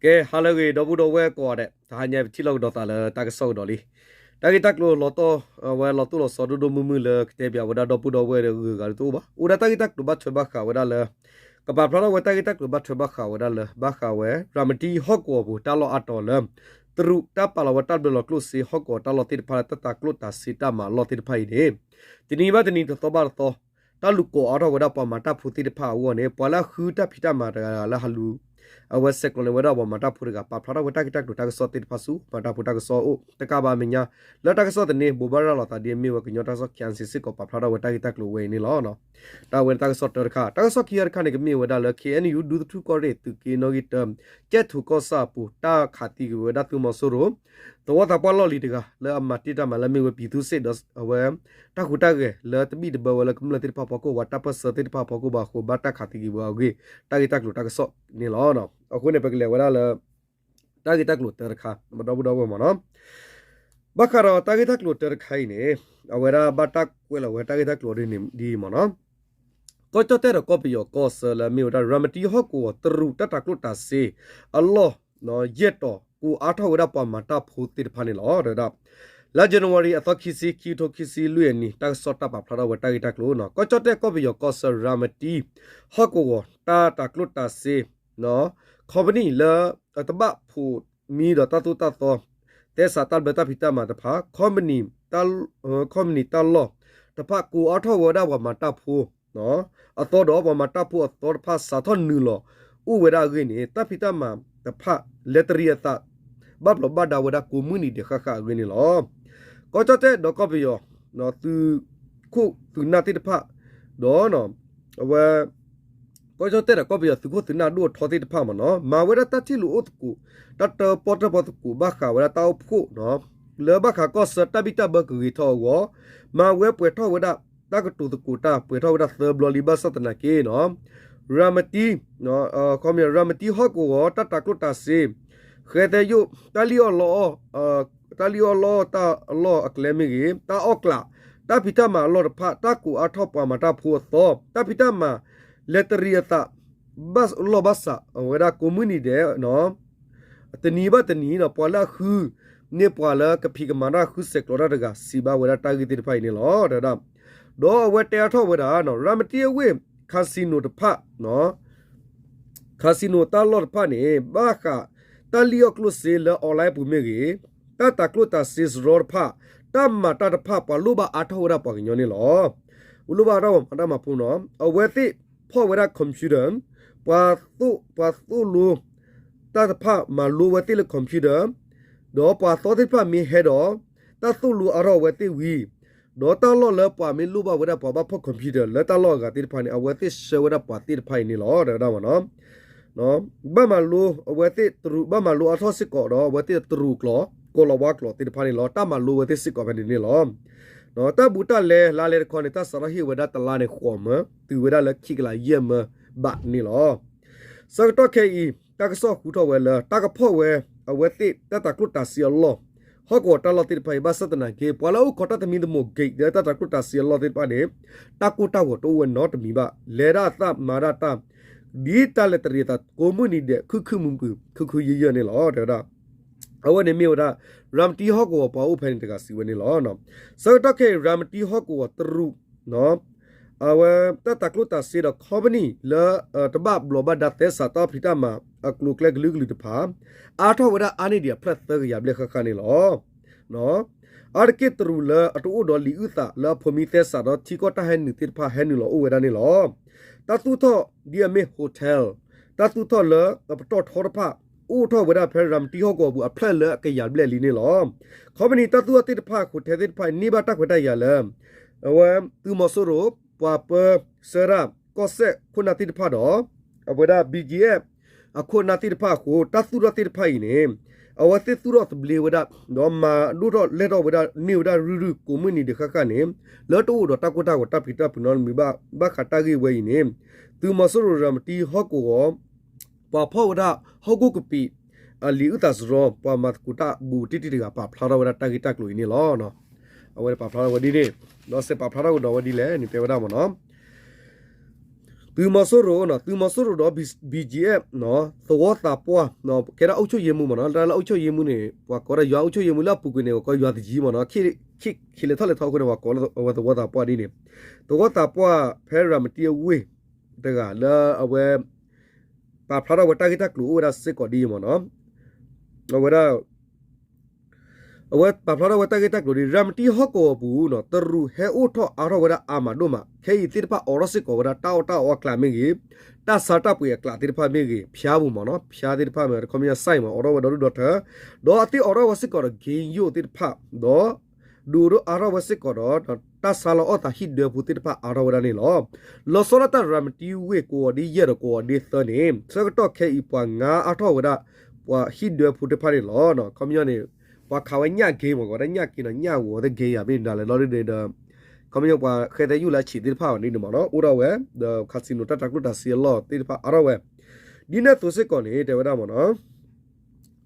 ကဲ ဟါလၢအဂ့ၤ ဒီပုၢ်ဒီဝဲၢ်ကိးဂၤဒဲး, တဟါညါပထံၣ်လိာ်ကဒီးသးလၢတၢ်ကစီၣ်ကဒီးလံ. တၢ်ဂ့ၢ်တၢ်ကျိၤလီၤတီၢ်, အဝဲလီၤတိၢ်လီၤဆီဒိၣ်ဒိၣ်မုၢ်မုၢ်လၢကတဲပၠးဝဲဒၣ်ဒီပုၢ်ဒီဝဲၢ်ဒီးဂုၤဂၤတအိၣ်ဘၣ်. အိၣ်ဒၣ်တၢ်ဂ့ၢ်တၢ်ကျိၤဘၣ်ထွဲဘၣ်ဃးဝဲဒၣ်လၢ ကပာ်ဖျါထီၣ်ဝဲတၢ်ဂ့ၢ်တၢ်ကျိၤဘၣ်ထွဲဘၣ်ဃးဝဲဒၣ်လၢ ဘၣ်ဃးဝဲ ရၤမတံဟီၣ်ကဝီၤပူၤတၢ်လီၢ်အါတီၤလၢ တရူးတၢ်ပာ်လီၤဝဲတၢ်ဘျၢလီၤကျိၣ်စ့ဟီၣ်ကဝီၤတၢ်လီၢ်သ့ၣ်တဖၣ်လၢတၢ်တၤကျိၣ်တၤစ့တၢ်မၤအလီၢ်သ့ၣ်တဖၣ်အံၤန့ၣ် တနံၤဘၣ်တနံၤတသီဘၣ်တသီ တၢ်လူၤကိးအါထီၣ်ဝဲဒၣ်ပှၤမၤတၢ်ဖိသ့ၣ်တဖၣ်အဂီၢ်န့ၣ် ပှၤလၢအဃုတၢ်ဖံးတၢ်မၤတဂၤလၢဟးလူၤ အဝဲဆဲးကျိးန့ၢ်ဝဲဒၣ်ပှၤမၤတၢ်ဖိတဂၤ ပာ်ဖျါထီၣ်ဝဲတၢ်ဂ့ၢ်တၢ်ကျိၤတၢ်ကစီၣ်သ့ၣ်တဖၣ်ဆူ မၤတၢ်ဖိတၢ်ကစီၣ်အိၣ်တကးဘၣ်အမဲာ်ညါ လၢတၢ်ကစီၣ်သန့ ဘိးဘၣ်ရၤလီၤသးဒ်အမ့ၢ်ဝဲကညီတၢ်ကစီၣ် ခ့ၣ်အဲၣ်စံၣ် စ့ၢ်ကီးပာ်ဖျါထီၣ်ဝဲတၢ်ဂ့ၢ်တၢ်ကျိၤဝဲအံၤန့ၣ်လီၤ. တၢ်ဝဲန့ၣ်တၢ်ကစီၣ်တၢတခါ, တၢ်ကစီၣ်ခံခါတခါန့ၣ် ကမ့ၢ်ဝဲဒၣ်လၢ ခ့ၣ်အဲၣ်ယူၣ် ဒူသထူၣ်ကီၢ်ရ့ၣ် သုးက့နီၣ်ဂံၢ်တၢ ကၠဲၣ်ထူးကီၢ်ဆၣ်အပူၤ တၢ်ခးသံကွံာ်ဝဲဒၣ်သုးမီၤစိရိၤ သဝီသးပှၢ်လီၢ်လံၤတဂၤလၢအမၤတ့ၢ်တၢ်မၤလၢအမ့ၢ်ဝဲ ပြည်သူ့စစ် ဒီးအဝဲ တၢ်ဟူးတၢ်ဂဲၤလၢတဘံၣ်တဘၢဝဲလၢကမျၢၢ်သ့ၣ်တဖၣ်အဖီခိၣ် ပှၤတၢ်ပၢၢ်ဆၢသ့ၣ်တဖၣ်အဖီခိၣ်ဘၣ်အဃိ ဘၣ်တၢ်ခးသံကွံာ်ဝဲအဂ့ၢ် တၢ်ဂ့ၢ်တၢ်ကျိၤတၢ်ကစီၣ်န့ၣ်လီၤ. အဃိန့ၣ် ပကလဲၤဝဲဒၣ်လၢ တၢ်ဂ့ၢ်တၢ်ကျိၤတၢတခါ ဒီပုၢ်ဒီဝဲၢ်မ့ၢ်နီၤ, ဘၣ်ဃးဒီးတၢ်ဂ့ၢ်တၢ်ကျိၤတၢတခါအံၤန့ၣ် အဝဲဒၣ်ဘၣ်တၢ်ကွဲးလီၤဝဲတၢ်ဂ့ၢ်တၢ်ကျိၤဒ်အံၤမ့ၢ်နီၤ, ကီၢ်ကၠီၣ်တဲၣ်ဒီးကီၢ်ပယီၤကီၢ်ဆၢလၢအမ့ၢ်ဝဲဒၣ် ရၤမတံဟီၣ်ကဝီၤတရူးတၢ်တၤကျိၣ်တၤစ့အလီၢ် ယဲၢ်တီၤ ကိးအါထီၣ်ဝဲဒၣ်ပှၤမၤတၢ်ဖိသ့ၣ်တဖၣ်န့ၣ်လီၤ. တဲဝဲဒၣ် လါ January အသီခံဆံ ခံကထိခံဆံလွံၢ်အနံၤ တၢ်ကစီၣ်တၢ်ပာ်ဖျါထီၣ်ဝဲတၢ်ဂ့ၢ်တၢ်ကျိၤနီၤ, ကီၢ်ကၠီၣ်တဲၣ်ကီၢ်ပယီၤကီၢ်ဆၢ ရၤမတံဟီၣ်ကဝီၤတၢ်တၤကျိၣ်တၤစ့ company လၢအတဘၣ်ဖိးမံဒီးတၢ်သိၣ်တၢ်သီ သဲစးတၢ်ဘျၢတၢ်ဖံးတၢ်မၤတဖၣ် company တၢ်လီၢ်တဖၣ် ကိးအါထီၣ်ဝဲဒၣ်ပှၤမၤတၢ်ဖိ အသီဒီးပှၤမၤတၢ်ဖိအသီတဖၣ် စးထီၣ်နုာ်လီၤအိၣ်ဝဲဒၣ်အဂ့ၢ်န့ၣ် တၢ်ဖံးတၢ်မၤတဖၣ် လဲၤတရံးအသး ဘၣ်ဘျီးဘၣ်ဒါဝဲဒၣ်ကိးမုၢ်နံၤဒဲးဃၣ်ဃၣ်အဂ့ၢ်န့ၣ်လီၤ. ကီၢ်ကၠီၣ်တဲၣ်ဒီးကီၢ်ပယီၤ သုးခိၣ်သုးနၢ်သ့ၣ်တဖၣ် ဒီး အဝဲ ကီၢ်ကၠီၣ်တဲၣ်ဒီးကီၢ်ပယီၤသုးခိၣ်သုးနၢ်ဒိၣ်အထီသ့ၣ်တဖၣ်မ့ၢ်နီၤ မၤဝဲဒၣ်တၢ်ထံၣ်လိာ်အိၣ်သကိး တၢ်တၢပီၣ်တၢၢ်ပီၣ်သကိးဘၣ်ဃးဝဲဒၣ်တၢ်အိၣ်ဖှိၣ် လၢဘၣ်ဃးကီၢ်ဆၢတၢ်ဘံၣ်တၢ်ဘၢကဂ့ၤထီၣ်အဂီၢ် မၤဝဲပှဲၤထီၣ်ဝဲဒၣ် တၢ်ကတိၤသကိးတၢ်ပှဲၤထီၣ်ဝဲဒၣ်သၢဘျီလံ ဘၣ်ဆၣ်သနာ်က့နီၤ ရၤမတံ ခီမ့ၢ် ရၤမတံဟီၣ်ကဝီၤတၢ်တၤကျိၣ်တၤစ့ ဃဲသဲယိၣ် တၢ်လံၣ်အီၣ်လီအီၣ် တၢ်လံၣ်အီၣ်လီအီၣ်တၢ်အလီၢ်အကျဲမ့ၢ်ဂ့ၤ တၢ်အီၣ်ကျး တၢ်ဖံးတၢ်မၤအလီၢ်တဖၣ် တၢ်ကိးအါထီၣ်ပှၤမၤတၢ်ဖိအသီ တၢ်ဖံးတၢ်မၤ လဲၤတရံးအသး ဘၣ်လီၢ်ဘၣ်စး အဝဲဒၣ်ကိးမုၢ်နံၤဒဲး တနံၤဘၣ်တနံၤနီၤ ပှၤလၢအဃုန့ၢ်ပှၤလၢကဖံးကမၤတၢ်ဃုဆဲးကျိးတၢ်တဂၤ စံးဘၣ်ဝဲဒၣ်တၢ်ဂ့ၢ်သ့ၣ်တဖၣ်အံၤန့ၣ်လီၤ. တဲဝဲဒၣ် ဒီးအဝဲတဲအါထီၣ်ဝဲဒၣ် ရၤမတံအဝ့ၢ် casino တဖၣ် casino တၢ်လီၢ်တဖၣ်န့ၣ် ဘၣ်ဃးတၢ်လံၣ်အီၣ်ကျိၣ်စ့လၢ online ပူၤမ့ၢ်ဂ့ၤ တၢ်တၤကျိၣ်တၤစ့စရီတဖၣ် တၢ်မၤတၢ်တဖၣ် ပှၤလိၣ်ဘၣ်အါထီၣ်ဝဲဒၣ်ပှၤကညီန့ၣ်လီၤ. လိၣ်ဘၣ်အါထီၣ်ပှၤမၤတၢ်မၤဖိနီၤ အဝဲသ့ၣ်ဖီၣ်ဝဲဒၣ် computer ပှၤသိၣ် ပှၤသိၣ်လိ တၢ်တဖၣ်မၤလိဝဲသ့ၣ်လၢ computer ဒီးပှၤသီသ့ၣ်တဖၣ်မ့ၢ်ဟဲဒီး တၢ်သိၣ်လိအါထီၣ်အဝဲသ့ၣ်ဝံၤ ဒီးတၢ်လီၢ်လၢပှၤမ့ၢ်လိၣ်ဘၣ်ဝဲဒၣ်ပှၤဘၣ်ဖီၣ် computer လၢတၢ်လီၢ်အဂၤသ့ၣ်တဖၣ်န့ၣ် အဝဲသ့ၣ်ဆှၢဝဲဒၣ်ပှၤသ့ၣ်တဖၣ်အံၤန့ၣ်လီၤ. တဲဝဲဒၣ်မ့ၢ်နီၤ ဘၣ်မၤလိအဝဲသ့ၣ်တရူး ဘၣ်မၤလိအါထီၣ်စ့ၢ်ကီးဒီး အဝဲသ့ၣ်တရူးကျိာ် ကိးလီၤဝါကျိာ်သ့ၣ်တဖၣ်န့ၣ်လီၤ. တၢ်မၤလိဝဲသ့ၣ်စ့ၢ်ကီးဖဲန့ၣ်န့ၣ်လီၤ. တၢ်ဘူးတၢ်လဲလါလဲတခီန့ၣ် တၢ်စးထီၣ်ဟ့ၣ်ဝဲဒၣ်တလါန့ၣ် ဃိးမၢ တုၤဝဲဒၣ်လၢခံကလးယဲၢ်မၢဘးန့ၣ်လီၤ. ဆၢကတီၢ်ခဲအံၤ တၢ်ကစီၣ်ဟူထီၣ်ဝဲလၢ တၢ်ကဖီၣ်ဝဲ အဝဲသ့ၣ်တၢ်တၤကျိၣ်တၤစ့အလီၢ် ဟီၣ်ကဝီၤတၢ်လီၢ်သ့ၣ်တဖၣ်အံၤ ဘၣ်ဆၣ်သနာ်က့ ပှၤလၢအအိၣ်ခိးတၢ်သမံသမိး gate လၢတၢ်တၤကျိၣ်တၤစ့အလီၢ်သ့ၣ်တဖၣ်န့ၣ် တၢ်ကိၢ်တၢ်ဂီၤတအိၣ်ဝဲနီတမံၤဘၣ်. လဲၤဒၣ်အသးမၤဒၣ်တၢ် ဒ်တၢ်လဲၤတရံးအသး ကိးမုၢ်နံၤဒဲး ခုၣ်ခုၣ်မုာ်မုာ် ခုၣ်ခုၣ်ယဲၢ်ယဲၢ်န့ၣ်လီၤ. တဲဝဲဒၣ် အဝဲန့ၣ်မ့ၢ်ဝဲဒၣ် ရၤမတံဟီၣ်ကဝီၤပှၤအိၣ်ဖဲန့ၣ်တဂၤစံးဝဲန့ၣ်လီၤ. ဆၢကတီၢ်ခဲအံၤ ရၤမတံဟီၣ်ကဝီၤတရူး အဝဲတၢ်တၤကျိၣ်တၤစ့ဒီး company လၢ တဘၣ်ဘျီးဘၣ်ဒါသဲစးတၢ်ဖံးတၢ်မၤ အကျိၤအကျဲကလုာ်ကလုာ်တဖၣ် အါထီၣ်ဝဲဒၣ်အါန့ၢ်ဒံးအဖျၢၣ်သၢကယၤဘျဲၣ်ဃၣ်ဃၣ်န့ၣ်လီၤ. အါတက့ၢ်တရူးလၢအတအိၣ်ဒီးလံာ်အုၣ်သးလၢအဖိးမံသဲစးဒီးထံကီၢ်တၢ်ဟဲနုာ်သ့ၣ်တဖၣ်ဟဲနုာ်လီၤအိၣ်ဝဲဒၣ်န့ၣ်လီၤ. တၢ်သူၣ်ထီၣ်ဒ်အမ့ၢ် hotel တၢ်သူၣ်ထီၣ်လၢအပတီၢ်ထီတဖၣ် အိၣ်ထီၣ်ဝဲဒၣ်ဖဲရၤမတံဟီၣ်ကဝီၤပူၤအဖျၢၣ်လၢအကယၤဘျဲၣ်လံန့ၣ်လီၤ. company တၢ်သူၣ်ထီၣ်သ့ၣ်တဖၣ် hotel သ့ၣ်တဖၣ်န့ၢ်ဘၣ်တၢ်ခွဲးတၢ်ယာ်လၢ အဝဲသုးမီၤစိရိၤ ပှၤပၢဆှၢတၢ်ကီၢ်စဲၣ်ခိၣ်နၢ်သ့ၣ်တဖၣ်ဒီး အဝဲဒၣ် ဘီကီၢ်အ့ၣ် အခိၣ်နၢ်သ့ၣ်တဖၣ်အဃိ တၢ်သူၣ်ထီၣ်သ့ၣ်တဖၣ်အံၤန့ၣ် အဝဲသ့ၣ်သူၣ်ထီၣ်သဘျ့ဝဲဒၣ် ဒီးမၤဒိၣ်ထီၣ်လဲၢ်ထီၣ်ဝဲဒၣ်န့ၢ်ဝဲဒၣ်ရုၢ်ရုၢ်ကိးမုၢ်နံၤဒဲးဃၣ်ဃၣ်န့ၣ် လၢတအိၣ်ဒီးတၢ်ကိၢ်တၢ်ဂီၤတၢ်ဖံးတၢ်မၤနီတမံၤဘၣ်. ဘၣ်ဃးတၢ်ဂ့ၢ်ဝဲအံၤန့ၣ် သုးမီၤစိရိၤရၤမတံဟီၣ်ကဝီၤ ပှၤဖီၣ်ဝဲဒၣ်ဟီၣ်ခိၣ်ကပံာ် အလံာ်အုၣ်သးစရီ ပှၤမၤသကိးတၢ်ဘူးတံၢ်တံၢ်တဂၤ ပာ်ဖျါထီၣ်ဝဲဒၣ်တၢ်ဂ့ၢ်တၢ်ကျိၤအံၤန့ၣ်လီၤ. အဝဲပာ်ဖျါထီၣ်ဝဲဒ်န့ၣ် ဒီးစဲးပာ်ဖျါထီၣ်ကဒီးဝဲဒ်လဲၣ်န့ၣ် တဲဝဲဒၣ်မ့ၢ်နီၤ သုးမီၤစိရိၤနီၤ, သုးမီၤစိရိၤဒီး ဘီ ဘီ ဂျီ အ့ဖ် သဝီသးပှၢ် ကဲဒၣ်အုပ်ချုပ်ရေးမှူးမ့ၢ်နီၤ, လၢလၢအုပ်ချုပ်ရေးမှူးန့ၣ် ပှၤကိးဒၣ်ယွၤအုပ်ချုပ်ရေးမှူးလၢအပူၤကွံာ်န့ၣ် ပှၤကိးယွၤသယံၤမ့ၢ်နီၤ, ခံလဲၤထီၣ်လဲၤထီအဃိန့ၣ် ပှၤကိးလၢအဝဲသဝီသးပှၢ်ဒ်န့ၣ်, သဝီသးပှၢ်ဖဲရၤမတံအဝ့ၢ်တဂၤလၢအဝဲ ပာ်ဖျါထီၣ်ဝဲတၢ်ဂ့ၢ်တၢ်ကျိၤအိၣ်ဝဲဒၣ်စ့ၢ်ကီးဒ်အံၤမ့ၢ်နီၤ. အဝဲဒၣ် အဝဲပာ်ဖျါထီၣ်ဝဲတၢ်ဂ့ၢ်တၢ်ကျိၤဒ် ရၤမတံဟီၣ်ကဝီၤပူၤနီၤ တရူးဟဲအိၣ်ထီၣ်အါထီၣ်ဝဲဒၣ်အါမးဒိၣ်မး, ခဲအံၤသ့ၣ်တဖၣ်အိးထီၣ်စ့ၢ်ကီးဝဲဒၣ်တၢ်အီၣ်တၢ်အီအကျးမ့ၢ်ဂ့ၤ, တၢ်ဆါတၢ်ပှ့ၤအကျးသ့ၣ်တဖၣ်မ့ၢ်ဂ့ၤ, ဖၠါပူၤမ့ၢ်နီၤ, ဖၠါသ့ၣ်တဖၣ်မ့ၢ် တခီပညီ site မ့ၢ် အိးထီၣ်ဝဲဒီဒူၣ်ဒီထၢ, ဒီးအသ့ၣ်အိးထီၣ်ဝဲစ့ၢ်ကီးဒီး က့ယိၣ်သ့ၣ်တဖၣ်, ဒီး ဒိးဒိးအါထီၣ်ဝဲစ့ၢ်ကီးဒီး တၢ်ဆါလီၤအီၣ်သးဟံၣ်ဒွဲဖိသ့ၣ်တဖၣ်အါထီၣ်ဝဲဒၣ်န့ၣ်လီၤ. လီၤဆီဒၣ်တၢ်ရၤမတံဝ့ၢ် ကဝီၤဒ့ယဲၢ်ဒီးကဝီၤဒ့သၢန့ၣ် ဆၢကတီၢ်ခဲအံၤပှၤငါအါထီၣ်ဝဲဒၣ် ပှၤဟံၣ်ဒွဲဖိသ့ၣ်တဖၣ်န့ၣ်လီၤ. ခီပညီန့ၣ် ပှၤခးဝဲညၣ်က့မ့ၢ် ကိးဝဲဒၣ်ညၣ်က့နီၤ, ညၣ်ဂီၤသ့ၣ်ဂ့ၤယၤမ့ၢ်ဒၣ်လဲာ်လီၤဒ်န့ၣ်ဒီး ခီပညီပှၤဃဲသဲယူၢ်လၢဆံးသ့ၣ်တဖၣ်ဘၣ်န့ၣ်မ့ၢ်နီၤ အိၣ်ထီၣ်ဝဲ ဒီး casino တၢ်တၤကျိၣ်တၤစ့အလီၢ်သ့ၣ်တဖၣ်အါထီၣ်ဝဲ, ဒ်န့ၣ်အသိးစ့ၢ်ကီးန့ၣ် တဲဝဲဒၣ်မ့ၢ်နီၤ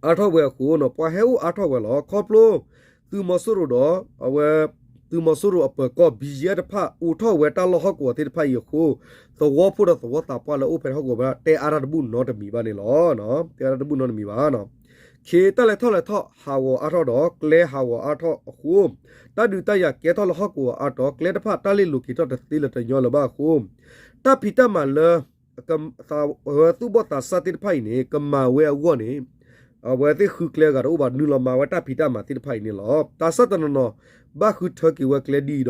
အါထီၣ်ဝဲအဃိနီၤ ပှၤဟဲအိၣ်အါထီၣ်ဝဲလီၤ. ခီဖျိ သုးမီၤစိရိၤဒီး အဝဲ သုးမီၤစိရိၤအပၢၤကီၢ် ဘံယဲၢ်တဖၣ် အိးထီၣ်ဝဲတၢ်လီၢ်ဟီၣ်ကဝီၤသ့ၣ်တဖၣ်အံၤအဃိ သဝီဖိဒီးသဝီသးပှၢ်လၢအိၣ်ဖဲဟီၣ်ကဝီၤဝဲဒၣ် တဲအါတၢ်တဘူၣ်နီတမံၤဘၣ်န့ၣ်လီၤ. တဲအါတၢ်တဘူၣ်နီတမံၤဘၣ်နီၤ. ခ့တၢ်လဲၤထီၣ်လဲၤထီၣ်ဟးဂီၤအါထီၣ်ဒီး ကျဲဟးဂီၤအါထီၣ်အဃိ တၢ်ဒုးတၢ်ယၤကဲထီၣ်လၢဟီၣ်ကဝီၤအါတီၤ ကျဲတဖၣ်တၢ်လ့ၣ်လိၤက့ၤထီၣ်တသ့လၢၤတညီလၢၤဘၣ်အဃိ တၢ်ဖံးတၢ်မၤလၢ အဝဲသူၣ်ဘီၣ်သးစၢ်သ့ၣ်တဖၣ်အံၤန့ၣ် ကမၤဝဲအဂီၢ်န့ၣ် အဝဲသ့ၣ်ဃုကျဲအဂၤတအိၣ်ဘၣ် နုာ်လီၤမၤဝဲတၢ်ဖံးတၢ်မၤသ့ၣ်တဖၣ်အံၤန့ၣ်လီၤ. တၢ်စၢ်တနီၤနီၤ ဘၣ်ဃုထၢက့ၤဝဲကျဲဒ်အံၤဒီး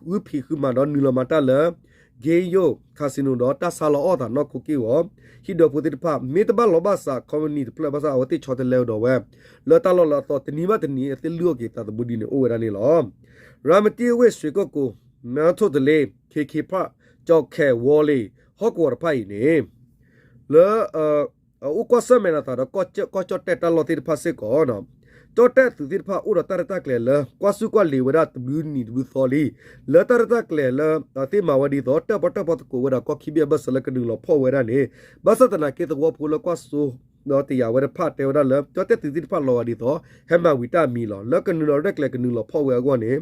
ဃုဖံးဃုမၤဒီးနုာ်လီၤမၤတၢ်လၢ game ယိၣ် casino ဒီးတၢ်ဆါလီၤအီၣ်သးနီၢ်ခိက့ၢ်ဂီၤ ဟံၣ်ဒွဲဖိသ့ၣ်တဖၣ် မ့ၢ်တဘၣ်လီၤဘၣ်စး company တဖျၢၣ်ဘၣ်ဆၣ် အဝဲသ့ၣ်ဆီတလဲဒီးဝဲ လၢတၢ်လီၢ်လၢအသီတနံၤဘၣ်တနံၤ အသ့ၣ်လုၢ်အီၣ်က့ၤသးသမူဒ်န့ၣ်အိၣ်ဝဲဒၣ်န့ၣ်လီၤ. ရၤမတံအဝ့ၢ် ရွှေကုက္ကို မန်းထွလင်း ခ့ခ့ဖၣ် ကၠီၣ်ခဲၣ် ဝီၤလ့ၤ ဟီၣ်ကဝီၤတဖၣ်အံၤန့ၣ် လၢ အအိၣ်ကွၢ်ဆၢၣ်မဲာ်လိာ်သးဒီး ကီၢ်ကၠီၣ်တဲၣ်တၢ်လီၢ်သ့ၣ်တဖၣ်စ့ၢ်ကီး ကၠီၣ်တဲၣ်သုးသ့ၣ်တဖၣ်အိၣ်ဒီးတၢ်ရဲၣ်တၢ်ကျဲၤလၢ ကွၢ်ဆူၣ်ကွၢ်လံၤဝဲဒၣ်တဘျုးနံၤတဘျုးသီလံ. လၢတၢ်ရဲၣ်တၢ်ကျဲၤလၢ သ့ၣ်မၤဝဲဒ်သိး တၢၣ်ပီၣ်တၢၣ်ပီသကိးဝဲဒၣ်ကီၢ်ခံဘ့ၣ်အဘၢၣ်စၢၤလၢကနုာ်လီၤဖီၣ်ဝဲဒၣ်န့ၣ် ဘၣ်ဆၣ်သနာ်က့သဝီဖိလၢကွၢ်စိ ဒီးတယာ်ဝဲတဖၣ်တဲဝဲဒၣ်လၢ ကၠီၣ်တဲၣ်သုးသ့ၣ်တဖၣ်လီၤဂာ်ဒ်သိး ဟဲမၤဝံၤတၢ်အမံၤလီၤ. လၢကနုာ်လီၤရဲၣ်ကျဲၤကနုာ်လီၤဖီၣ်ဝဲအဂီၢ်န့ၣ်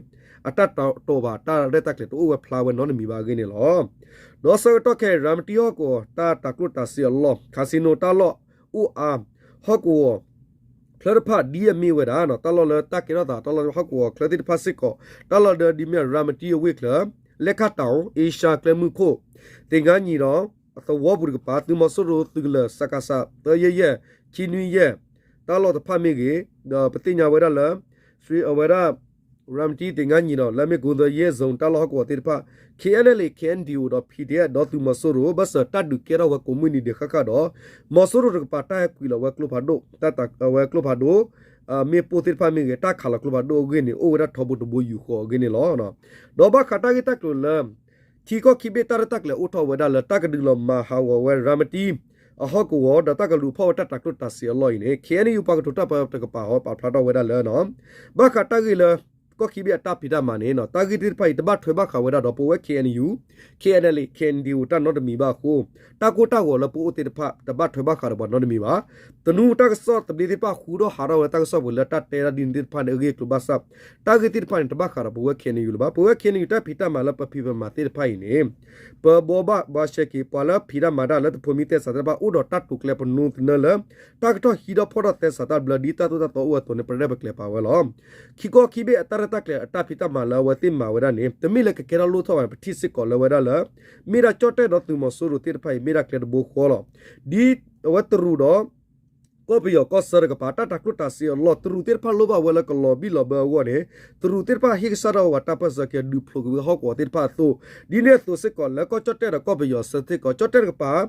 အတၢ်တီၢ်ဘၣ်တၢ်ရဲၣ်တၢ်ကျဲၤတအိၣ်ဝဲဖျါဝဲနီတမံၤဘၣ်အဂ့ၢ်န့ၣ်လီၤ. ဒီးဆၢကတီၢ်ခဲအံၤ ရၤမတံဟီၣ်ကဝီၤ တၢ်တၤကျိၣ်တၤစ့အလီၢ် casino တၢ်လီၢ်အိၣ်အါ ဟီၣ်ကဝီၤ ချၢတဖၣ်ဒ်အမ့ၢ်ဝဲဒၣ် တၢ်လီၢ်လၢတၢ်ကဲထီၣ်သး တၢ်လီၢ်ဟီၣ်ကဝီၤချၢသ့ၣ်တဖၣ်စ့ၢ်ကီး တၢ်လီၢ်ဒီးဒ်မ့ၢ် ရၤမတံအဝ့ၢ်ချၢ လဲၣ်ခၣ်တီၤ အ့ရှါကျဲမုၢ်ခိၣ် သ့ၣ်ငါနံၤဒီး သဝီပူၤတကပၤ သုးမီၤစိရိၤသုးကလၢၤ စကစ သၢယဲၢ်ယဲၢ် ခံနွံယဲၢ် တၢ်လီၢ်တဖၣ်မ့ၢ်ဂ့ၤ ဒီးပသ့ၣ်ညါဝဲဒၣ်လၢ အဝဲဒၣ် ရၤမတံသ့ၣ်ငါနံၤဒီး လၢမ့ၢ် Golden Yee Zone တၢ်လီၢ်ဟီၣ်ကဝီၤသ့ၣ်တဖၣ် K N L A K N D O ဒီး P D F ဒီးသုးမီၤစိရိၤ ဘၢၣ်စၢၤတၢ်ဒုးကဲထီၣ်ဝဲကိးမုၢ်နံၤဒဲးဃၣ်ဃၣ်ဒီး မီၤစိရိၤတကပၤတၢ်ဟဲကွံာ်လီၤဝဲကျိဖးဒိၣ် တၢ်ဝဲကျိဖးဒိၣ် မ့ၣ်ပိၢ်သ့ၣ်တဖၣ်မ့ၢ်ဂ့ၤ တၢ်ခးလီၤကျိဖးဒိၣ်အဂ့ၢ်န့ၣ် အိၣ်ဝဲဒၣ်ထီဘိတဘိယူၢ်ဃီအဂ့ၢ်န့ၣ်လီၤ. ဒီးဘၣ်ဃးတၢ်ဂ့ၢ်တၢ်ကျိၤလၢ ထံကီၢ်ခံဘ့ၣ်တၢ်ရဲၣ်တၢ်ကျဲၤအိၣ်ထီၣ်ဝဲဒၣ်လၢတၢ်ကဒုးလီၤမၤဟးဂီၤဝဲရၤမတံ အဟီၣ်ကဝီၤ ဒီးတၢ်ကလူၤဖီၣ်ဝဲတၢ်တၤကျိၣ်တၤစ့အလီၢ်အံၤန့ၣ် K N U ပှၤကတိၤတၢ်ပၢတကပၤဟီ ပာ်ဖျါထီၣ်ဝဲဒၣ်လၢ ဘၣ်ဃးတၢ်ဂ့ၢ်လၢ ကီၢ်ခံဘ့ၣ်အတၢ်ဖံးတၢ်မၤန့ၣ် တၢ်ဂ့ၢ်သ့ၣ်တဖၣ်အံၤ တဘၣ်ထွဲဘၣ်ဃးဝဲဒၣ်ဒီးပဝဲ K N U, K N L A, K N D O တၢ်နီတမံၤဘၣ်အဃိ တၢ်ကိၢ်တၢ်ဂီၤလၢပအိၣ်သ့ၣ်တဖၣ် တဘၣ်ထွဲဘၣ်ဃးဒီးပှၤနီတမံၤဘၣ်. သနူတၢ်ကစီၣ်သဘျ့သ့ၣ်တဖၣ်ဃူထီၣ်ဟးထီၣ်ဝဲတၢ်ကစီၣ်ပူၤလၢတၢ်တဲဒၣ်ဒ်န့ၣ်သ့ၣ်တဖၣ်န့ၣ် အဂ့ၢ်အကျိၤဘၣ်ဆၣ် တၢ်ဂ့ၢ်သ့ၣ်တဖၣ်န့ၣ် တဘၣ်ဃးဒီးပဝဲ K N U လၢၤဘၣ်. ပဝဲ K N U တၢ်ဖံးတၢ်မၤလၢပဖံးပမၤသ့ၣ်တဖၣ်အံၤန့ၣ် ပဘိးဘၣ်ဘှါရှဲက့ၤ ပှၤလၢဖံးတၢ်မၤတၢ်လၢတဖိးမံသဲစးသ့ၣ်တဖၣ် အိၣ်ဒီးတၢ်တိာ်ကျဲၤပနီသနၢလၢ တၢ်ကထီၣ်ဟံးထီၣ်ဖီၣ်ထီၣ်သဲစးတၢ်ဘျၢဒ်တၢ်သိၣ်တၢ်သီအိၣ်အသိးန့ၣ် ပရဲၣ်ပကျဲၤပာ်ဝဲလီၤ. ခံကီၢ်ခံဘ့ၣ်အတၢ်ရဲၣ်တၢ်ကျဲၤအတၢ်ဖံးတၢ်မၤလၢအဝဲသ့ၣ်မၤဝဲဒၣ်န့ၣ် တမ့ၢ်လၢကကဲထီၣ်လိၣ်ထီၣ်ဘၣ်န့ၣ် ပထံၣ်စ့ၢ်ကီးလၢဝဲဒၣ်လၢ မ့ၢ်ဒၣ်ကၠီၣ်တဲၣ်ဒီးသုးမီၤစိရိၤသ့ၣ်တဖၣ်အံၤ မ့ၢ်ဒၣ်ကျဲတဘိဃီလီၤ. ဒ်အဝဲတရူးဒီး ကီၢ်ပယီၤကီၢ်ဆၢတကပၤ တၢ်တၤကျိၣ်တၤစ့အလီၢ် တရူးသ့ၣ်တဖၣ်လိၣ်ဘၣ်ဝဲလၢကလီၤဘံၣ်လီၤဘၢအဂီၢ်န့ၣ် တရူးသ့ၣ်တဖၣ်ဟ့ၣ်ကစၢ်ထီၣ်ဝဲတၢ်ပၢၢ်ဆၢက့ၤဒုးဖျိးက့ၤဝဲဟီၣ်ကဝီၤသ့ၣ်တဖၣ်အသိး ဒ်န့ၣ်အသိးစ့ၢ်ကီးလၢကီၢ်ကၠီၣ်တဲၣ်ဒီးကီၢ်ပယီၤဆၢစ့ၢ်ကီး ကၠီၣ်တဲၣ်တကပၤ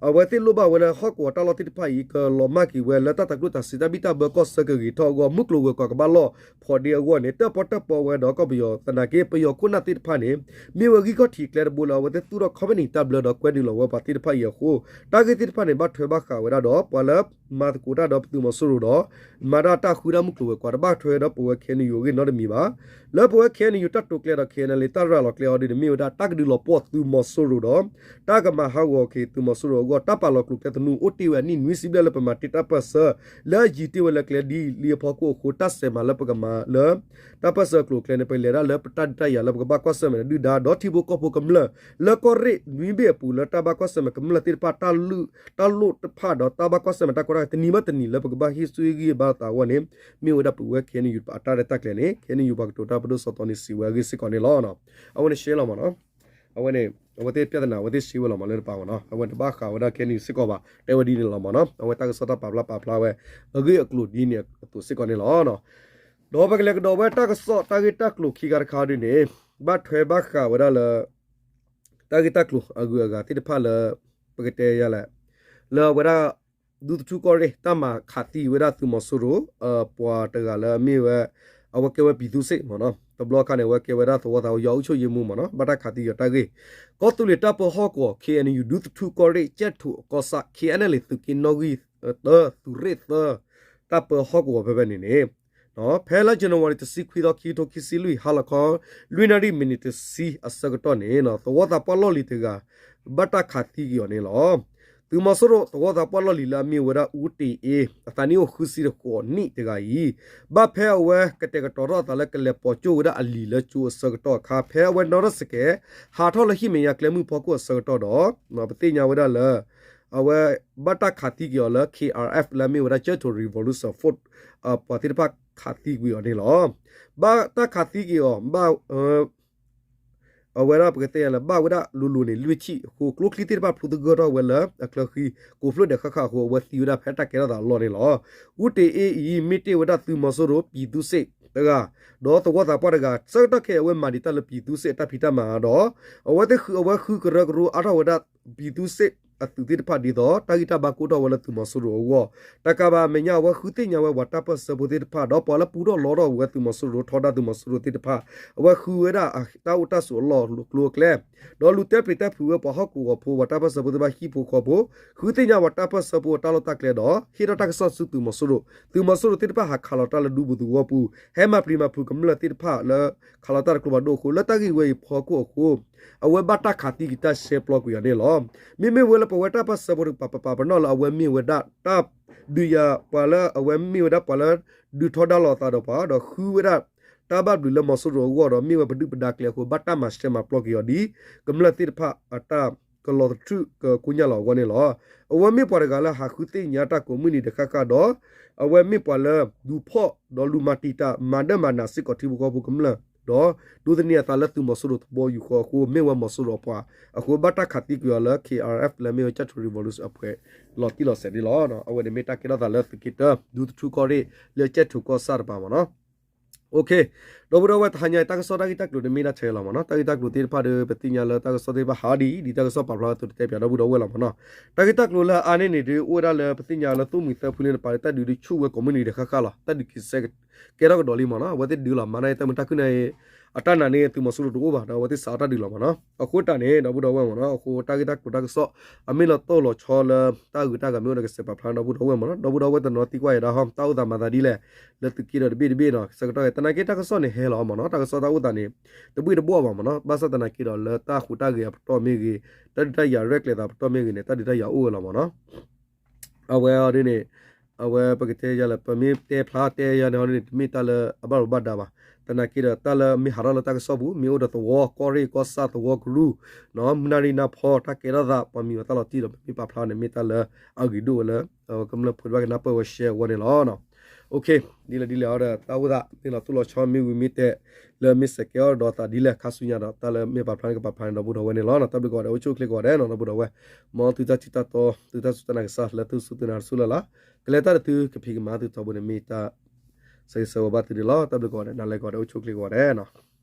အဝဲသ့ၣ်လိၣ်ဘၣ်ဝဲလၢဟီၣ်ကဝီၤတၢ်လီၢ်သ့ၣ်တဖၣ်အံၤ ကလီၤမၢ်က့ၤဝဲလၢတၢ်တၤကျိၣ်တၤစ့တၢ်ဘံၣ်တၢ်ဘၢကီၢ်ဆၢကဂ့ၤထီၣ်အဂီၢ် မုၢ်ကျိၤဝဲၤကွာ်ကဘၣ်လီၢ်ဖီးဒ့အဂီၢ်န့ၣ် တၢၣ်ပီၣ်တၢၣ်ပီဝဲဒီးကီၢ်ပယီၤသနာ်က့ ပယီၤခိၣ်နၢ်သ့ၣ်တဖၣ်န့ၣ် မ့ၢ်ဝဲဂံၢ်ခီၣ်ထံးကျဲတဘိလၢအဝဲသ့ၣ်သူၣ်ထီၣ် company တၢ်ဘျၢဒီးကွဲနုာ်လီၤဝဲပှၤသ့ၣ်တဖၣ်အံၤအဃိ တၢ်ဂ့ၢ်သ့ၣ်တဖၣ်န့ၣ် ဘၣ်ထွဲဘၣ်ဃးဝဲဒၣ်ဒီးပှၤလၢ မၤသကိးတၢ်ဒီးပသုးမီၤစိရိၤဒီး မၤဒၣ်တၢ်ဃုဒၣ်မုၢ်ကျိၤဝဲၤကွာ် တဘၣ်ထွဲဒီးပဝဲ K N U အဂ့ၢ်နီတမံၤဘၣ်. လၢပဝဲ K N U တၢ်တိာ်ကျဲၤဒီး K N L A တၢ်ရၤလီၤကျဲအီၤဒ်န့ၣ် မ့ၢ်ဝဲဒၣ်တၢ်ကဒုးလီၤပှီၢ်သုးမီၤစိရိၤဒီး တၢ်ကမၤဟးဂီၤက့ၤသုးမီၤစိရိၤအဂီၢ် တၢ်ပာ်လီၤကျိၤကျဲသနူအိၣ်တ့ၢ်ဝဲအနံၣ်နွံဆံဘျဲၣ်လၢပမၤတ့ၢ်တၢ်ပၢၢ်ဆၢ လၢအယံၤတ့ၢ်ဝဲလၢကျဲဒ်လံအဖီခိၣ်အဃိ တၢ်စဲးမၤလၢပကမၤလၢ တၢ်ပၢၢ်ဆၢအကျိၤအကျဲန့ၣ် ပလဲၤဒၣ်လၢပတၢ်ဒုးတၢ်ယၤလၢပကဘၣ်ကွၢ်ဆၢၣ်မဲာ်ဒီးဒုၣ်ဒါ ဒီးထံဖိကီၢ်ဖိကမျၢၢ် လၢကီၢ်ရ့ၣ်နွံဘ့ၣ်အပူၤလၢတၢ်ဘၣ်ကွၢ်ဆၢၣ်မဲာ်ကမျၢၢ်သ့ၣ်တဖၣ် တၢ်လိၣ်တဖၣ်ဒီးတၢ်ဘၣ်ကွၢ်ဆၢၣ်မဲာ်တၢ်ကီတၢ်ခဲတနံၤဘၣ်တနံၤလၢပကဘၣ်ဟ့ၣ်ဆူၣ်ဟ့ၣ်ဂံၢ်ဘါသးအဂီၢ်န့ၣ် မ့ၢ်ဝဲဒၣ်ပဝဲ K N U အတၢ်ရဲၣ်တၢ်ကျဲၤန့ၣ် K N U ပှၤကတိၤတၢ်ပဒိၣ်စီၤတီနံၤစံးဝဲအဂ့ၢ်စ့ၢ်ကီးန့ၣ်လီၤ. အဝဲန့ၣ်ရှဲလီၤမးနီၤ. အဝဲန့ၣ် အဝဲသ့ၣ်ပြဿနာ အဝဲသ့ၣ်ရှဲဝဲလီၤမးလၢတပၤမးနီၤ. အဝဲတဘၣ်ဃးဝဲဒၣ် K N U စ့ၢ်ကီးဘၣ် တဲဝဲဒ်န့ၣ်လီၤမးနီၤ. အဝဲတၢ်ကစီၣ်တၢ်ပာ်ဖျါပာ်ဖျါဝဲ အဂ့ၢ်အကျိၤဒ်န့ၣ်အသိးစ့ၢ်ကီးန့ၣ်လီၤ. ဒီးပကလဲၤကဒီးဝဲတၢ်ကစီၣ်တၢ်ဂ့ၢ်တၢ်ကျိၤခံခါတခါဒ်န့ၣ် ဘၣ်ထွဲဘၣ်ဃးဝဲဒၣ်လၢ တၢ်ဂ့ၢ်တၢ်ကျိၤအဂုၤအဂၤသ့ၣ်တဖၣ်လၢ ပကတဲယၤလဲၣ် လၢအဝဲဒၣ် ဒူသထူကီၢ်ရ့ၣ် တၢ်မၤခးသံဝဲဒၣ်သုးမီၤစိရိၤ ပှၤတဂၤလၢအမ့ၢ်ဝဲ အဝဲကဲဝဲပံၤသူစ့ၣ်မးနီၤ. တဘျီအခါန့ၣ် အဝဲကဲဝဲဒၣ်သဝီသးဝဲယွၤအုပ်ချုပ်ရေးမှူးမးနီၤ ဘၣ်တၢ်ခးသံက့ၤအီၤတၢ်ဂ့ၢ် ကီၢ်သူလ့ၤတၢ်ပၢဟီၣ်ကဝီၤ K N U ဒူသထူကီၢ်ရ့ၣ် ကၠဲၣ်ထိးကီၢ်ဆၣ် K N L A သုးက့နီၣ်ဂံၢ်သၢ သုးရ့ၣ်သၢ တၢ်ပၢဟီၣ်ကဝီၤဖဲဖဲန့ၣ်န့ၣ် ဖဲလါ January တဆံခွံသီ ခံကထိခံဆံလွံၢ် ဟါလီၤခီ လွံၢ်နၣ်ရံၣ်မံးနံးတဆံအဆၢကတီၢ်န့ၣ် သဝီသးပှၢ်လီၢ်လံၤတဂၤ ဘၣ်တၢ်ခးသံက့ၤအီၤန့ၣ်လီၤ. သုးမီၤစိရိၤ သဝီသးပှၢ်လီၢ်လံၤလၢအမ့ၢ်ဝဲဒၣ်အူတ့ၢ်အ့ အသးနံၣ်အိၣ်ဃုဆံတဃိးနံၣ်တဂၤအံၤ ဘၣ်ဖဲအဝဲကတဲာ်ကတီၤထီၣ်အသးလၢကလဲၤပိာ်ကၠိဝဲဒၣ်အလံၤလၢကၠိအဆၢကတီၢ်အခါ ဖဲအဝဲနီၣ်ထီၣ်စဲးကဲး ဟးထီၣ်လၢဟံၣ်မဲာ်ညါကျဲမုၢ်ဖီခိၣ်အဆၢကတီၢ်ဒီး ပသ့ၣ်ညါဝဲဒၣ်လၢ အဝဲဘၣ်တၢ်ခးသံက့ၤအီၤလၢ K R F လၢအမ့ၢ်ဝဲဒၣ် ကၠဲၣ်ထိး Revolution Force ပှၤသ့ၣ်တဖၣ်ခးသံကွံာ်အီၤန့ၣ်လီၤ. ဘၣ်တၢ်ခးသံက့ၤအီၤ ဘၣ် အဝဲဒၣ်ပကတဲယၤလၢ ဘၣ်ဝဲဒၣ်လိၤလိၤန့ၣ် လွံၢ်ဆံအဃိ ကျိချံသ့ၣ်တဖၣ်ဖျိသဂၢၢ်ထီၣ်ဝဲလၢအချၢဃံ ကိးဖျၢၣ်ဒဲးဃၣ်ဃၣ်အဃိ အဝဲသံဝဲဒၣ်ဖဲတၢ်ကဲထီၣ်သးအလီၢ်န့ၣ်လီၤ. အူတ့ၢ်အ့အံၤ မ့ၢ်တ့ၢ်ဝဲဒၣ်သုးမီၤစိရိၤ ပံၤသူစ့ၣ်တဂၤ ဒီးသဝီသးပှၢ်တဂၤ ဆၢကတီၢ်ခဲအံၤ အဝဲမၤဒံးတၢ်လၢပံၤသူစ့ၣ်အတၢ်ဖံးတၢ်မၤဒီး အဝဲသ့ၣ်ဃုအဝဲဃုကရၢကရိအါထီၣ်ဝဲဒၣ် ပံၤသူစ့ၣ်အသုးသ့ၣ်တဖၣ်ဒ်သိး တၢ်ဂံၢ်တၢ်ဘါကိၢ်ထီၣ်ဝဲလၢသုးမီၤစိရိၤအဂီၢ် တကးဘၣ်အမဲာ်ညါ အဝဲဃုသ့ၣ်ညါဝဲပှၤတၢ်ပၢၢ်ဆၢဖိသ့ၣ်တဖၣ် ဒီးပှၤလၢပူထီၣ်လီထီၣ်ဝဲသုးမီၤစိရိၤ ထီဒါသုးမီၤစိရိၤသ့ၣ်တဖၣ် အဝဲဃုဝဲဒၣ်တၢ်အိၣ်တၢ်ဆိးအလီၢ်အကျိၤအကျဲ ဒီးလူၤတဲပျံၤတဲဖုးဝဲပှၤဟီၣ်ကဝီၤဖိ ပှၤတၢ်ပၢၢ်ဆၢဖိသ့ၣ်တဖၣ်ဟံၣ်ဖိဃီဖိ ဃုသ့ၣ်ညါပှၤတၢ်ပၢၢ်ဆၢဖိအတၢ်လီၢ်တၢ်ကျဲဒီး ဟ့ၣ်ထီၣ်တၢ်ကစီၣ်ဆူသုးမီၤစိရိၤ သုးမီၤစိရိၤသ့ၣ်တဖၣ်ဟးခးလီၤတၢ်လၢဒူပူၤသဝီပူၤ ဟဲမၤပျံၤမၤဖုးကမျၢၢ်သ့ၣ်တဖၣ်လၢ ခးလီၤတၢ်တကျိၤဘၣ်ဒိၣ်အဃိ လၢတၢ်ဂ့ၢ်ဝဲအံၤဖီခိၣ်အဃိ အဝဲဘၣ်တၢ်ခးသံက့ၤတၢ်ရှဲပျီကွံာ်အီၤန့ၣ်လီၤ. မ့မ့ၢ်ဝဲလၢပဝဲတၢ်ပၢၢ်ဆၢဖိတကပၤ ပပာ်ပနီၣ်လၢအဝဲမ့ၢ်ဝဲဒၣ်တၢ်ဒုးယၤပှၤလၢအဝဲမ့ၢ်ဝဲဒၣ်ပှၤလၢဒုးထီဒါလိာ်အသးဒီးပှၤ ဒီးဃုဝဲဒၣ် တၢ်ဘၣ်ဘျုးလၢမီၤစိရိၤအဂီၢ်ဒီး မ့ၢ်ဝဲပဒုၣ်ပဒါကျဲအဃိ ဘၣ်တၢ်မၤရှဲမၤပျီကွံာ်အီၤဒ် ကမျၢၢ်သ့ၣ်တဖၣ်အတၢ်ကလီၤသထြုးကကိညၢ်လီၤအဂီၢ်န့ၣ်လီၤ. အဝဲမ့ၢ်ပှၤတဂၤလၢဟးဃုသ့ၣ်ညါတၢ်ကိးမုၢ်နံၤတဃၣ်ဃၣ်ဒီး အဝဲမ့ၢ်ပှၤလၢဒုးဖီၣ်ဒီးလူၤမၤတံာ်တာ် မၤဒၢမၤနးစ့ၢ်ကီးထံဖိကီၢ်ဖိကမျၢၢ် ဒီးဒိးသန့ၤအသးလၢသုးမီၤစိရိၤသဘီယူၤဃီအဃိ မ့ၢ်ဝဲမီၤစိရိၤအပှၤအဃိ ဘၣ်တၢ်ခးသံကွံာ်အီၤလၢ K R F လၢမ့ၢ်ဝဲ ကၠဲၣ်ထိး Revolution အဖှဲးလီၤတံၢ်လီၤဆဲးန့ၣ်လီၤ. အဝဲန့ၣ်မ့ၢ်တၢ်ကဲထီၣ်သးလၢသုးက့တၢ ဒူသထူကီၢ်ရ့ၣ် လၢကၠဲၣ်ထိးကီၢ်ဆၣ်တပၤမးနီၤ. ဒီပုၢ်ဒီဝဲၢ် တဟါညါအံၤ တၢ်ကစီၣ်တၢ်ဂ့ၢ်တၢ်ကျိၤန့ၣ်မ့ၢ်ဒၣ်ထဲလီၤမးနီၤ. တၢ်ဂ့ၢ်တၢ်ကျိၤသ့ၣ်တဖၣ်ဒီး ပသ့ၣ်ညါလၢတၢ်ကစီၣ်သ့ၣ်တဖၣ်ဟးဒ်အံၤ ဒ်တၢ်ကစီၣ်ပာ်ဖျါအသိး တတဲပၠးဒီပုၢ်ဒီဝဲၢ်လီၤမးနီၤ. တၢ်ဂ့ၢ်တၢ်ကျိၤလၢအါန့ၢ်န့ၣ်ဒီး အိၣ်ဝဲဒၣ်လၢ ပသ့ၣ်ညါလၢသိၣ်မှံၤသၢဖုန့ၣ်တပၤဒီး တၢ်ဒုးဒုးဆူၣ်ဝဲကိးမုၢ်နံၤတဃၣ်ဃၣ်လီၤ. တၢ်ဒုးခံစဲး ကဲထီၣ်ကဒီးလံမးနီၤ. အဝဲသ့ၣ်ဒုးလီၤမးန့ၣ် တၢ်မုာ်တၢ်ခုၣ်န့ၣ် အတၢ်နာ်န့ၣ် သုးမီၤစိရိၤတအိၣ်ဘၣ်ဒီး အဝဲသ့ၣ်စးထီၣ်တၢ်ဒုးလီၤမးနီၤ. အဃိတၢ်န့ၣ် ဒီပုၢ်ဒီဝဲၢ်မးနီၤ အဃိတၢ်ဂ့ၢ်တၢ်ကျိၤတၢ်ကစီၣ် အမ့ၢ်လီၤတိၢ်လီၤဆီလၢ တၢ်ဂုၤတၢ်ဂၤမ့ၢ်အိၣ်ဒီး ကစဲးပာ်ဖျါဒီပုၢ်ဒီဝဲၢ်မးနီၤ. ဒီပုၢ်ဒီဝဲၢ်တနီၤသံကွၢ်ယၤဒၣ်ဟီ တၢ်အိၣ်သးမၤသးဒ်လဲၣ် လၢသုးက့ဒီးတဘ့ၣ်တဘ့ၣ်နီၤ. ဆၢကတီၢ် သနာ်က့တၢ်ကစီၣ်န့ၣ်ဟဲလီၤမးနီၤ. တၢ်ကစီၣ်တၢ်အိၣ်သးန့ၣ် တဘှ့ၣ်တဘှီၣ်ဘၣ်မးနီၤ. ဘၣ်ဆၣ်သနာ်က့ဒီး လၢတၢ်ဟူးတၢ်ဂဲၤအပတီၢ်မ့ၢ်ဂ့ၤ တၢ်ဒုးတၢ်ယၤရဲၣ်ကျဲၤသးပတီၢ်မ့ၢ်ဂ့ၤန့ၣ် တၢ်ဒုးတၢ်ယၤအိၣ်ဝဲလီၤမးနီၤ. အဝဲအီၤဒ်န့ၣ် အဝဲပကတဲယၤလၢ ပမ့ၢ်တဲဖျါတဲယၤန့ၣ်ဟီဒ်န့ၣ် တမ့ၢ်တၢ်လၢအဘၣ်လိာ်ဘၣ်ဒါဘၣ်. သနာ်က့ဒီး တၢ်လၢမ့ၢ်ဟးထီၣ်လၢတၢ်ကစီၣ်ပူၤ မ့ၢ်အိၣ်ဒီးသဝီ ကီၢ်ရ့ၣ်ကီၢ်ဆၣ်သဝီကရူၢ် မုၢ်နၣ်ရံၣ်နၢ်ဖီ တၢ်ကဲထီၣ်သး ပှၤမံၤဝဲတၢ်လီၤတံၢ်ဒီး ပမ့ၢ်ပာ်ဖျါန့ၣ် မ့ၢ်တၢ်လၢအဂ့ၤဒိၣ်ဝဲလၢ ကမျၢၢ်ဖိတဖၣ်ကနၢ်ပၢၢ်ဝဲရှဲအဂီၢ်န့ၣ်လီၤ. ဒ်လဲၣ်ဒ်လဲၣ်အီၤဒီး တၢ်အိၣ်သး မ့ၢ်လီၤတိၢ်လီၤဆီမ့ၢ်ဝံၤမ့ၢ်တဲာ် လၢမ့ၢ်စဲးကဲထီၣ်ဒီးသးဒ်လဲၣ် ခါဆူညါဒီး တၢ်လၢမ့ၢ်ပာ်ဖျါန့ၣ် ကပာ်ဖျါန့ၣ် ဒီပုၢ်ဒီဝဲၢ်န့ၣ်လီၤ. တၢ်ဘျုးကိးဂၤဒဲး အိၣ်ဆူၣ်အိၣ်ချ့ကိးဂၤဒဲးနီၤ ဒီပုၢ်ဒီဝဲၢ် မ်သုတၢ်ထံၣ်တၢ်တီ သုတၢ်စူၢ်တၢ်နာ်ကစၢ် လၢသုစူၢ်သုနာ်တစူၢ်လၢ်လၢ် ကလဲၤတၢ်ဒီးသုကဖံးကမၤသုထီဘိန့ၣ် မ့ၢ်တၢ်ဆၢဂ့ၤဆၢဝါဘၣ်သုန့ၣ်လီၤ. တၢ်ဘျုးကိးဂၤဒဲး နၤလၢကိးဂၤဒဲး အိၣ်ဆူၣ်အိၣ်ချ့ကိးဂၤဒဲးနီၤ.